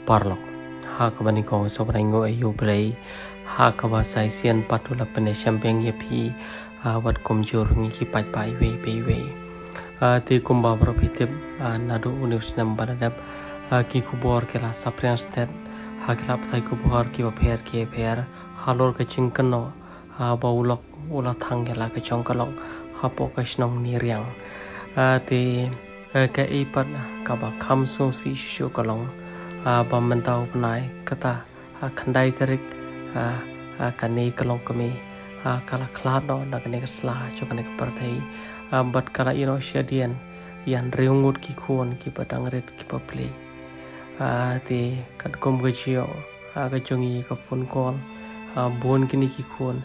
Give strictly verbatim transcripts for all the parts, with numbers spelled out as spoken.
Paralok, ha kaba nyngkong sa wanrah nguh ïa u Blei ha kaba sa shisien pat u la pynïashem biang ïa phi, ah, wat kumjuh ruh ngi ki paidbah iwei pa iwei. Ah, te kumba baroh phi tip, ah, naduh une u snem ba la dep, ah, ki khubor ki la saphriang stet ha ki lad pathai khubor kiba pher ki pher halor ka jingkynnoh, ah, ba u lok u la thang ïa la ka jong ka lok hapoh ka shnong Nongriang. Ah, te, eh, kaei pat kaba kham sngewsih shuh shuh ka long, ah, ba mynta u bnai kata, ah, khyndai tarik, ah, ah, kane ka longkmie, ah, ka la khlad noh na kane ka sla jong kane ka pyrthei, ah, bad ka la ïehnoh shadien ïa hynriew ngut ki khun kiba dang rit kiba plie. Ah, te katkum ka jingïoh, ah, ka jong ngi ka phone call, ah, bun kine ki khun,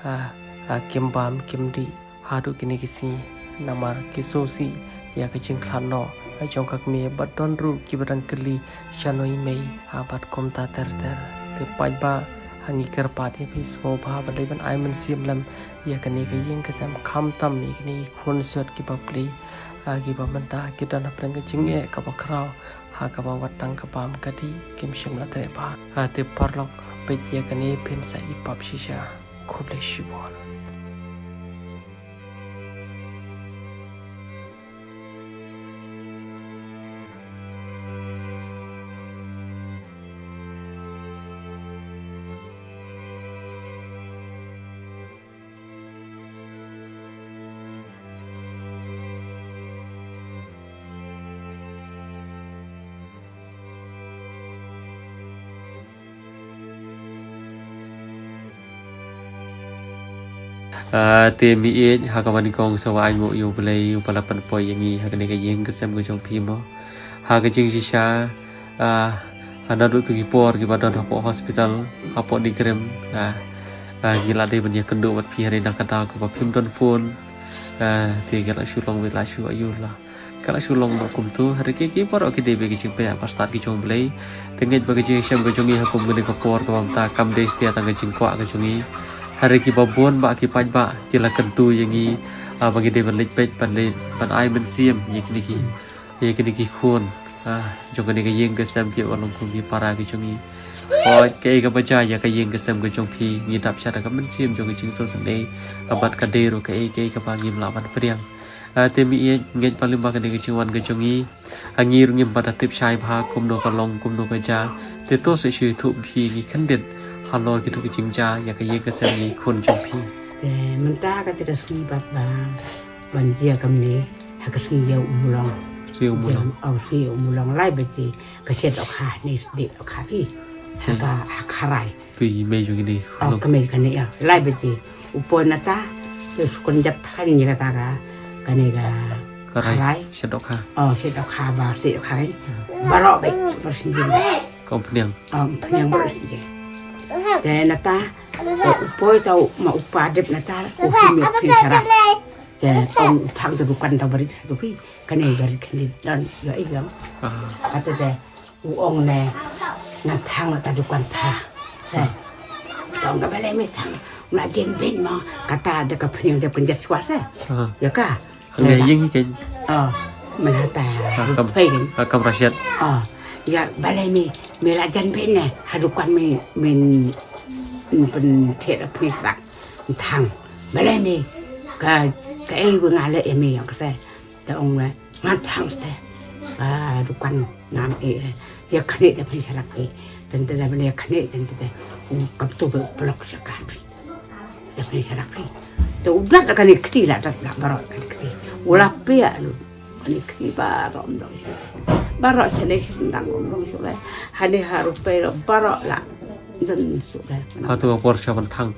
ah, ah, kim bam kim dih haduh kine ki sngi namar ki sngewsih ïa ka jingkhlad noh, ah, jong ka kmie bad don ruh kiba dang kylli shano i mei, ah, bad kumta ter ter. Te paidbah, ah, ngi kyrpad ïa phi sngewbha ban leit ban ai mynsiem lem ïa kane ka ïing ka sem khamtam ïa kine ki khun suid kiba plie, ah, kiba mynta ki don hapdeng ka jingeh kaba khraw ha kaba wat tang ka bam ka dih kim shym la treh bha. Ah, te paralok, peit ïa kane phin sa ïa pap shisha. Khublei shibun. Ah, te mih ïeit, ha kaba nyngkong sa wanrah nguh ïa u Blei uba la pynpoi ïa ngi ha kane ka ïing ka sem ka jong phi mo. Ha ka jingshisha, ah, naduh tu ki por kiba don hapoh hospital hapoh Nongriang, ah, ah, ngi la dei ban ïakynduh bad phi hynrei na ka daw kaba phim don phone, ah, te ki la shu long beit la shu aïu la. Ka la shu long noh kumto, hynrei ki, ki baroh ki dei beit ki jingpynïaid ba stad ki jong u Blei. Te ngeit ba ka jingshem ka jong ngi ha kum kane ka por kaba mynta kam dei satia tang ka jingkwah ka jong ngi. Hynrei kiba bun ba ki paidbah ki la kyntu ïa ngi, ah, ba ngi dei ban leit peit ban leit ban ai mynsiem ïa kine ki, ïa kine ki khun, ah, jong kane ka ïing ka sem kiba long kum ki para ki jong ngi. Hooid, kaei kaba jia ïa ka ïing ka sem ka jong phi, ngi dap sha da ka mynsiem jong ka jingsngewsynei, ah, bad ka dei ruh kaei kaei kaba ngim lah ban pdiang. Ah, te mih ïeit, ngeit ba lyngba kane ka jingwan ka jong ngi, ah, ngi ruh ngim pat da tip shai bha kumno ka long kumno ka jia. Te to sa shu ïathuh bad phi, ngi khyndiat halor kito ki jingjia ïa ka ïing ka sem, ïa ki khun jong phi. Te mynta kata ka sngi pat ba ban jia kumne, ha ka sngi ïa u Mulong. Sngi ïa u Mulong. Jia, oh, sngi ïa u Mulong lai baje, ka shet dohkha ne sdie dohkha phi. Ha ka, ha ka rai. Phi mei jong kine ki khun. Oh, ka mei kane ïa. Lai baje. U poi nata, te shu kynjat than ïa kata ka, kane ka kharai. Kharai. Shet dohkha. Oh, shet dohkha ba, shet dohkha kan. Hmm. Baroh beit, baroh shen jin. Ka umphniang. Oh, umphniang baroh shen jin. Te nata, te u poi ta u ma u pa dep nata, u him ïa u phniang sharak. Te ong u phang te dukan ta barit tu phi. Kane barit kane don ïa i gam. Ah. Kata te U ong ne, ngan thang la ta dukan pha. Se. Te ong ka balei me thang. Mla jen beiñ mo, kata da ka pynïeng da pynjah shuwa se. Aha. Ïa ka. Hangne ïing hi kein. Oh, mynta ha kam, pynïeng. Ha kam Rashid. Oh, ïa balei me, me la jan beiñ ne, ha dukan me, me, me pyntheh da pynïeng rak. Thang. Balei me, ka, kaei ba nga leh ïa me ïa ka se. Te ong le, ngan thang ste. Ah, dukan ngam eh. Ïa kane te phi sharak phi. Tente da bne ïa kane tente te. U kam tu be u plok sha ka phi. Te phi sharak phi. Te u dat kane kti la dat la baroh kane kti. U la pia lu. Kane kti baroh um dong shu. Baroh sha ne sha dang um dong shu le. Hane ha rupai la baroh la. Dan shu le. Ha tu por sha ban thang.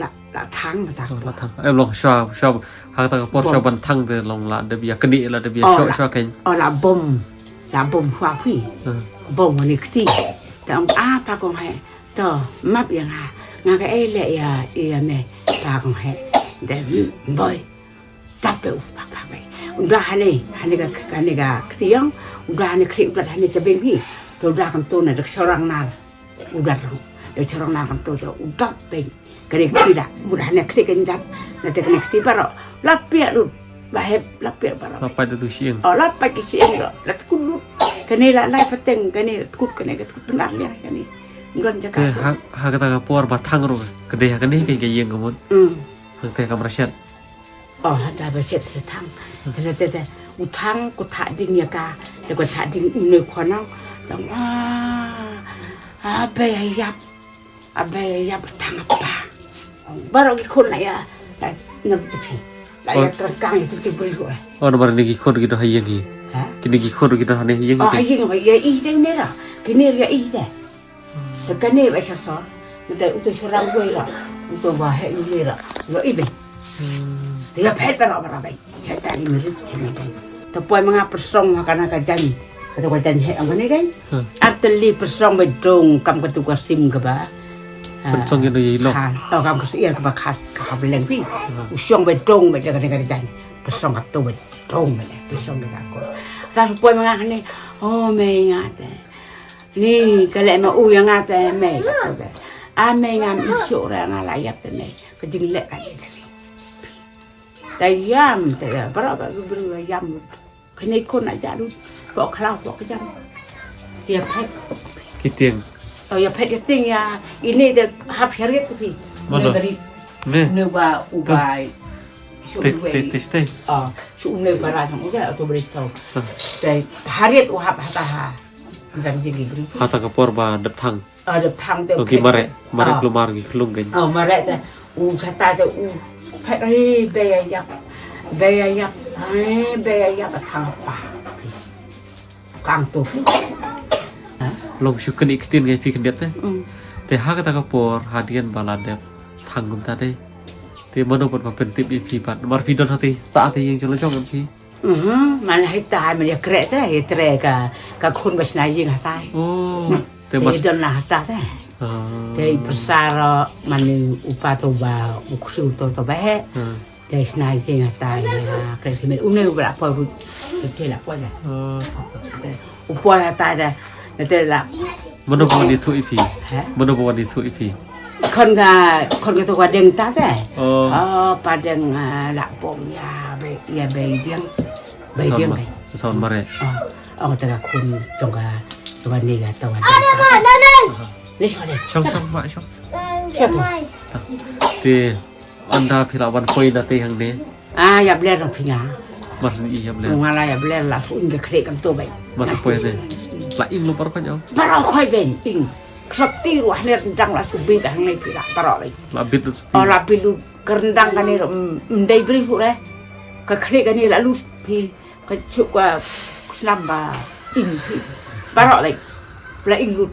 La, la thang, la thang. Oh, la thang. Em long sha, sha, ha ta ka por sha ban thang te long la dep ïa knieh la dep ïa shoh sha kein. Oh, la bom. La bom sha phi. Hmm. Bom ni kti. Ta ong a pa kong he. To, map ïa nga. Nga kaei leh ïa, ïa me. Pa kong he. De, hmm, boi. Tap pe u pa pa pe. Uda hane, hane ka, hane ka kti ïong. Uda hane kri, uda hane chabeng hi. To uda kam to na dek shorang nar. Uda rong. Dek shorang nar kam to, to uda beng. Kane kti da, mut hane kti kan jam. Na te kane kti baroh. La piak lut. Ba hep, la piak baroh. La pait da tu shieng. Oh, la pait ki shieng do. La tkun lut. Kane la lai pateng, kane la tkut, kane ka tkut, pynlap ïa kane. Ngon jaka. Te ha, ha kata ka por ba thang ruh ka dei ha kane ka ïing ka mut. Hmm. Hangte ka mrashet. Oh, hata ba shet se thang. Te te te u thang, ko thah ding ïa ka, te ko thah ding une khonong. Dang ah, ah, bei ïap. Abe ïa ba thang apa. Baroh ki khun la ïa, la nam tepi. La ïa terkang ïa tepi beri ruh. Oh, namar kine ki khun ki don ha ïing hi. Ha? Kine ki khun ki don ha ne ïing. Oh, ha ïing ba ïa i te ne ra. Kine ïa i te. Te kane ba sa so. Te uto surang wei ra. Uto ba he ni ra. Ïa i be. Te ïa phet baroh baroh be. Sa ta i merit sa me dai. Te poi ma nga pyrshong ha kana ka jan. Kata ka jan heh ong kane dai. Hmm. Ar tylli pyrshong ba dong kam katu ka sim kaba. Pyrshong ïa i lok. Ha, to kam ka sir kaba khat ka ha beleng pi. Hmm. U shong ba dong ba da kane ka jan. Pyrshong katu ba dong ba da pyrshong ba da ko. Ta poi ma nga kane. Oh, me nga te. Ni ka leh ma u ïa nga te me katu te. A me nga mi shuk re nga la ïap te me. Ka jingleh ka ni te. Te ïam te ïa, baroh ba ki briew ïa ïam. Kane khun na ja lut. Pok khlaw pok kjam. Te ïa phet. Ki tieng. To ïa phet ïa tieng ïa. Ine te hap shariat tu phi. Mano? Ne bari. Ne. Ne ba u bai. Te te te te. Ah, shu ne bara jong u ja to bari sto. Te hariat u hap hata ha. Ngan jing ki briew. Hata ka por ba dep thang. Ah, da thang te. Ki mareh, mareh klumar ki klung kan. Oh, mareh te. U sata te u phet ri be ïap. Be ïap. Ai, be ïap thang pa. Kang tu. Long shu keni ktien ngai phi khyndiat te. Mm. Te ha kata ka por hadien ba la dep thang kumta te. Te mano pat ba pyntip ïa phi pat. Mar phi don hati sa te ïing jong la jong kan phi. Mhm, man hita man ïa kreh te, ïa tre ka, ka khun ba shna ïing hatai. Oh, te mas don la hata te. Ah. Te i pyrsa ro man u pa to ba u ksu to to ba he. Hmm. Te shna ïing hatai, ha, kreh simen une u ba la poi rut. Te la poi la. Oh. Te u poi hatai da. Te la. Mano ba wan ïathuh ïa phi? He? Mano ba wan ïathuh ïa phi? Khun ka, khun ka tu ka deng ta te. Oh. Oh, pa deng, ah, la pom ïa be, ïa be deng. Be deng be. Son mare. Oh, oh, te ka khun jong ka, jong ka ni ka tu ka deng ta. Ni shong ni. Shong, shong, ma, shong. Shong tu. Te. Ynda phi la wan poi na te hangne. Ah, ïa bler phi nga. Mar ni ïa bler. Nga la ïa bler la pun ka khreh kam to bai. Mar poi ne. La ing lo par panyo. Baroh khoi ben ing. Ksap ti ruh ne dang la subi ba hangne phi la baroh bai. La bit lu. Oh, la bit lu kerendang kane ro, mm, mm, dei bri hu re. Ka khreh kane la lut phi. Ka chuk ka snam ba ing phi. Baroh bai. La ing lut.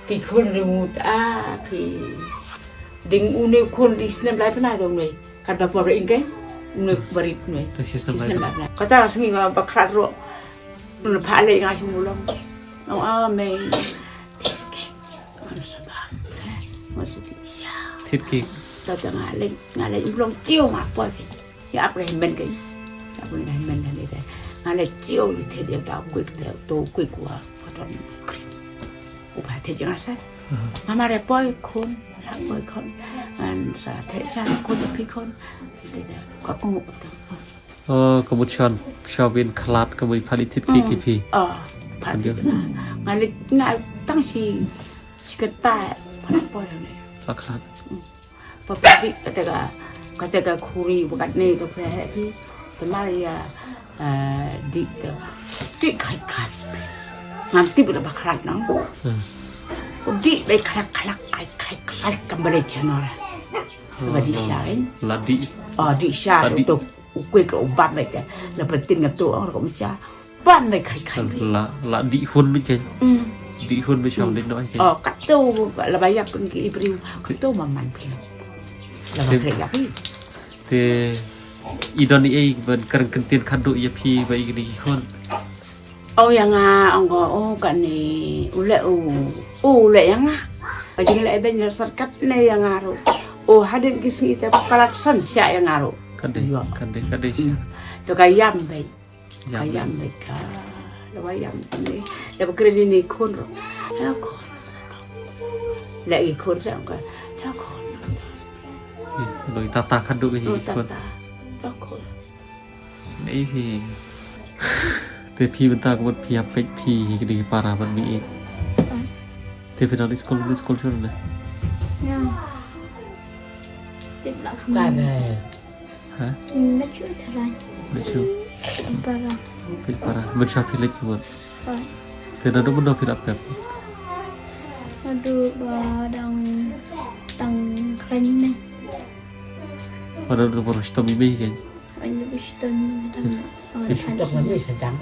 Ki khun ri ngut a phi. Ding une khun di snem lai pynai dong ne. Kat ba por ing ke. Une barit ne. Di snem lai pynai. Kata sngi nga ba khrat ro. Une pha le nga sum ulong. Nong a me. Tit ki. Ngan sabam. Ngan siki. Tit ki. Kata nga le, nga le ulong chiu nga poi ki. Ïa ap re men ke. Ïa ap re men ke ni te. Nga le chiu li thied ïa ta kwik te to kwik wa. Wa ton kri. U ba thied ïa nga sa. Nga ma re poi khun. La poi khun. Ngan sa thied sa khun ïa phi khun. Te te. Ka kong u ta. Oh, ka mut shon. Shon bin khlad ka mut pha li thied ki ki phi. Oh, pha thied ïa nga. Nga le nga tang shi shi kata. Pha poi ne. La khlad. Pha pha dih kata ka, kata ka khuri ba katne ka pha heh phi. Te ma ïa, eh, dih ka. Dih khai khai. Ngam tip da ba khlad nang. Hmm. Dih bai khlak khlak khai khai khai kam ba dei channel. Ba dih sha kan. La dih. Oh, dih sha tu tu. U kwek u bam bai ka. La patin ngam tu ong ko misa. Bam bai khai khai. La, la dih hun mit kan. Mm. Dih hun mit sham dih noi kan. Oh, kat tu la ba ïap kan ki briew. Kat tu ma man phi. La ba khreh ïap phi. Te i don i ei ban kren kyntien khadduh ïa phi ba i kini ki khun. Oh, ïa nga ong ko, oh, kane u leh u, u leh ïa nga. Ka jingleh ben ïa sar katne ïa nga ruh. Oh, hadien ki sngi te palat san sha ïa nga ruh. Kade, kade, kade. Hmm. To ka ïam bai. Ka ïam ïam bai ka. La ba ïam bai. La ba kren ni khun ro. La khun. La i khun sa ka. La khun. Ih, loi tata khadduh ka hi khun. Tata. La khun. Nei hi. Te phi mynta ka mut phi hap peit phi hi kine ki para ban mih ïeit. Te phi dang skul, skul shuh ne? Ïa. Tip lah khamar. Ha? Ym leit shuh tharai. Leit shuh. Para. Peit para. Mynshwa phi leit ka mut. Oi. Te naduh mynno phi la pep? Naduh ba dang, dang khlaiñ mei. Ba naduh ba shitom mei kan? Oi, naduh ba shitom mei dang. Oi, shitom mei sdang.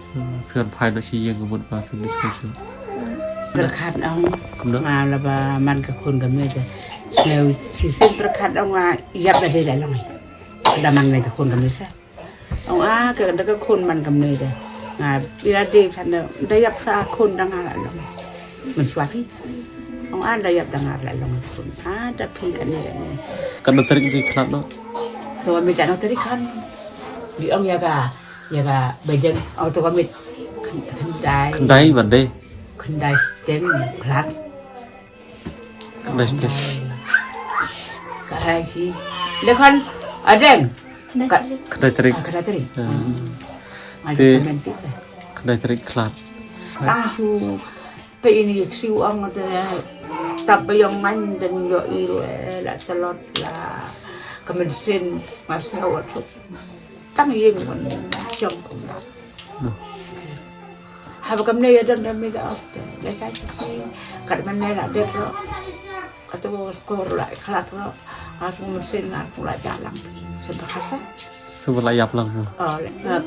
Hmm, phi wan phai noh sha ïing ka mut ba phi miss call shuh. Pyrkhat ong. Kumno? Nga la ba man ka khun ka mei te. Sngewsih pyrkhat ong nga ïap da dei la long. Da man ka khun ka mei sa. Ong a ka da ka khun man ka mei te. Nga ïa dei san da ïap sa khun da nga la long. Mynshuwa hi. Ong a da ïap da nga la long khun. A da phi kane kane. Katno tarik ki khlad noh? To mei katno tarik kan. Di ong ïa ka, ïa ka bajeng auto commit. Khyndai. Khyndai ban dei. Khyndai steng khlad. Khyndai steng. Ka ai si. Lekhan adeng. Khyndai tarik. Khyndai tarik. Ah, khyndai tarik. Hmm. Te khyndai tarik khlad. Tang shu peit ïa ini ksiew ong te tap ba ïong man den ïohi ruh la tlot la ka mynsiem nga sngew wat suk. Tang ïing wan shong kumba. Haba kam ne ïa don da mi da of te. Da sa sa si. Kat man ne la dep ruh. Kat ko skor la khlad ruh. As mynsiem nga ruh la jalang. Sempakasa. Sempakasa la ïap lang. Oh,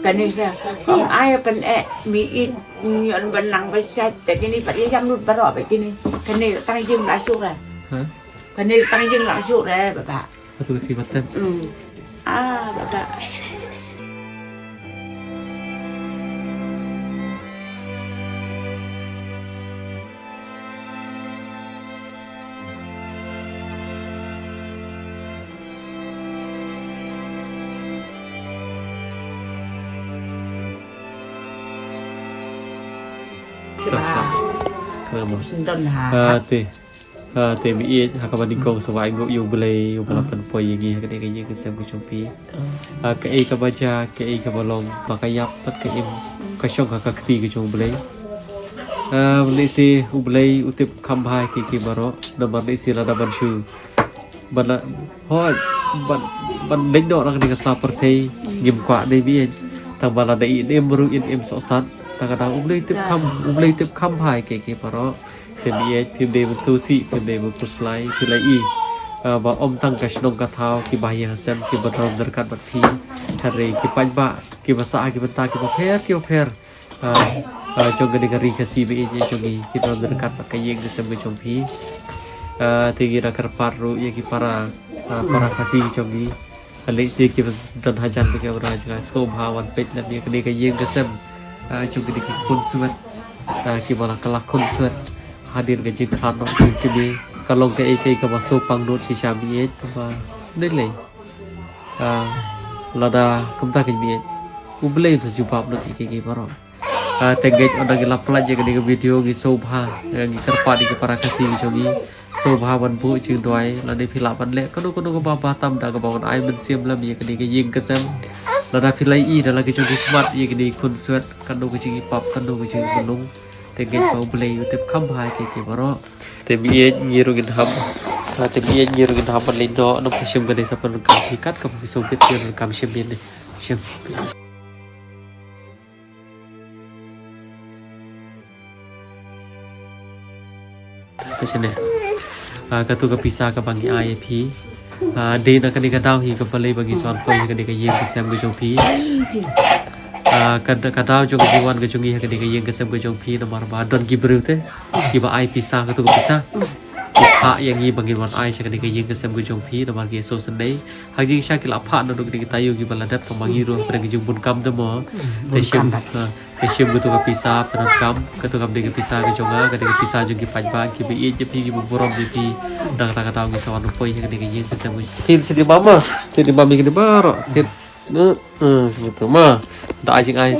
kane sa. Ong ai pen eh mi it nyon ban lang ba sa te kini pat ïa jam lut baroh ba kini. Kane tang jing la sure. Ha? Kane tang jing la sure baba. Atu si batem. Hmm. Ah, baba. Sa, sa. Kena mo. Sendon ha. Ah, te. Ah, te mi ïeit ha kaba nyngkong sa wai nguh ïa U Blei uba la pynpoi ïa ngi ha kane ka ïing ka sem ka jong phi. Ah, kaei kaba jia, kaei kaba long, ba ka ïap bad ka im, ka shong ha ka kti ka jong U Blei. Ah, lehse U Blei u tip kham bha ïa kiei kiei baroh, namar lehse lada ban shu ban la, hooid, ban, ban leit noh na kane ka sla pyrthei ngim kwah ne mi ïeit. Tang ba lada im ruh in im sohsat. Tang ka dang U Blei tip kham, U Blei tip kham bha ïa kiei kiei baroh. Te mi ïeit phim dei ban sngewsih, phim dei ban khuslai, phi la i, ah, ba ym tang ka shnong ka thaw kiba ïeng ha sem kiba don ryngkat bad phi. Hynrei ki paidbah kiba sah ha ki bynta kiba pher kiba pher. Ah, ah, jong kane ka ri Khasi ba ïeit jong ngi ki don ryngkat bad ka ïing ka sem ka jong phi. Ah, te ngi da kyrpad ruh ïa ki para, ah, para Khasi jong ngi. Lehse kiba don hajan ba ki ong da jong nga sngewbha wan peit lem ïa kane ka ïing ka sem. Ah, jong kine ki khun swet. Ah, kiba la kylla khun swet hadien ka jingkhlad noh jong ki mei. Ka long kaei kaei kaba sngewpang lut shisha mi ïeit ba dei lei. Ah, lada kumta kein mi ïeit. U Blei un sa jubab lut ïa kiei kiei baroh. Ah, te ngeit ynda ngi la pynlait ïa kane ka video ngi sngewbha, eh, ngi kyrpad ïa ki para Khasi ki jong ngi. Sngewbha ban buh jingduwai lane phi lah ban leh kano kano kaba bha tam da kaba wan ai mynsiem lem ïa kane ka ïing ka sem. Lada phi la ïohi da la ki jong ki khmat ïa kine ki khun swet, kano ka jingïapap, kano ka jingmlung. Te ngeit ba U Blei u tip kham bha ïa kiei kiei baroh. Te mi ïeit ngi ruh ngin hap. Ah, te mi ïeit ngi ruh ngin hap ban leit noh, nang phi shim kane sa pyndonkam phi kat kaba phi sngewbit phi donkam shim ïa ne. Shim. Ka shane. Ah, katu ka pisa kaba ngi ai ïa phi. Ah, dei na kane ka daw hi kaba lei ba ngi sa wan poi ha kane ka ïing ka sem ka jong phi. Ah, ka, ka daw jong ka jingwan ka jong ngi ha kane ka ïing ka sem ka jong phi namar ba don ki briew te kiba ai pisa, katu ka pisa. Ki phah ïa ngi ba ngin wan ai sha kane ka ïing ka sem ka jong phi namar ki sngewsynei. Ha ka jingshisha ki la phah naduh kine ki taïew kiba la dep, tang ba ngi ruh hapdeng ka jingbun kam te mo. Te shim, ha, te shim katu ka pisa pyndonkam, katu kam dei ka pisa ka jong nga, ka dei ka pisa jong ki paidbah kiba ïeit ïa phi, kiba burom ïa phi. Nangta ka daw ngi sa wan poi ha kane ka ïing ka sem ka jong phi. Siti mama, siti mami kine baroh. Sit. Ne, eh, sebetul ma. Da ai jingai.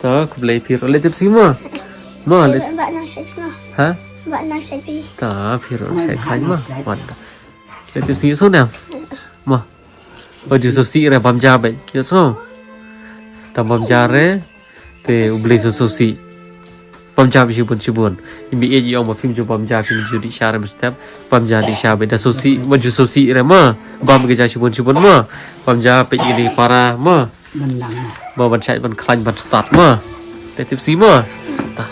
Ta, khublei phi ruh. Leh tip sngi ma. Ma, leh. Ba nang sep ma. Ha? Ba nang sep phi. Ta, phi ruh sep khai ma. Wan. Leh tip sngi so nang. Ma. Ba ju so si re bam ja be. Yo so. Ta bam ja re. Te U Blei sngewsih. Pam ja beit shibun shibun. Ym ïeit ïa ong ba phim ju pam ja, phim ju dih sha re mynstep. Pam ja dih sha beit, da sngewsih, ma ju sngewsih re ma. Bam ka ja shibun shibun ma. Pam ja peit ïa kine ki para ma. Ban lang ma. Ma ban shait ban khlaiñ ban stad ma. Te tip shi ma. Ta.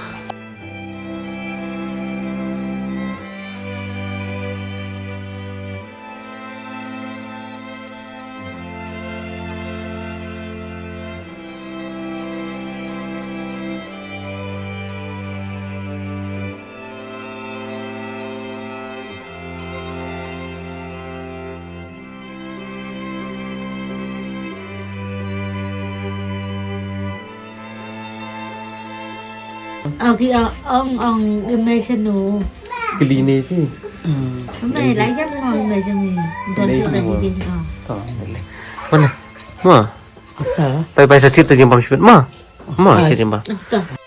Aki ong ong ym mei shano. Kali ne ki. Ym mei la ïap mo ym mei jong ngi. Don shu da ki. Mana? Ma. Bai bai sa thied te jingpam shibit ma. Ma, thied jingpam.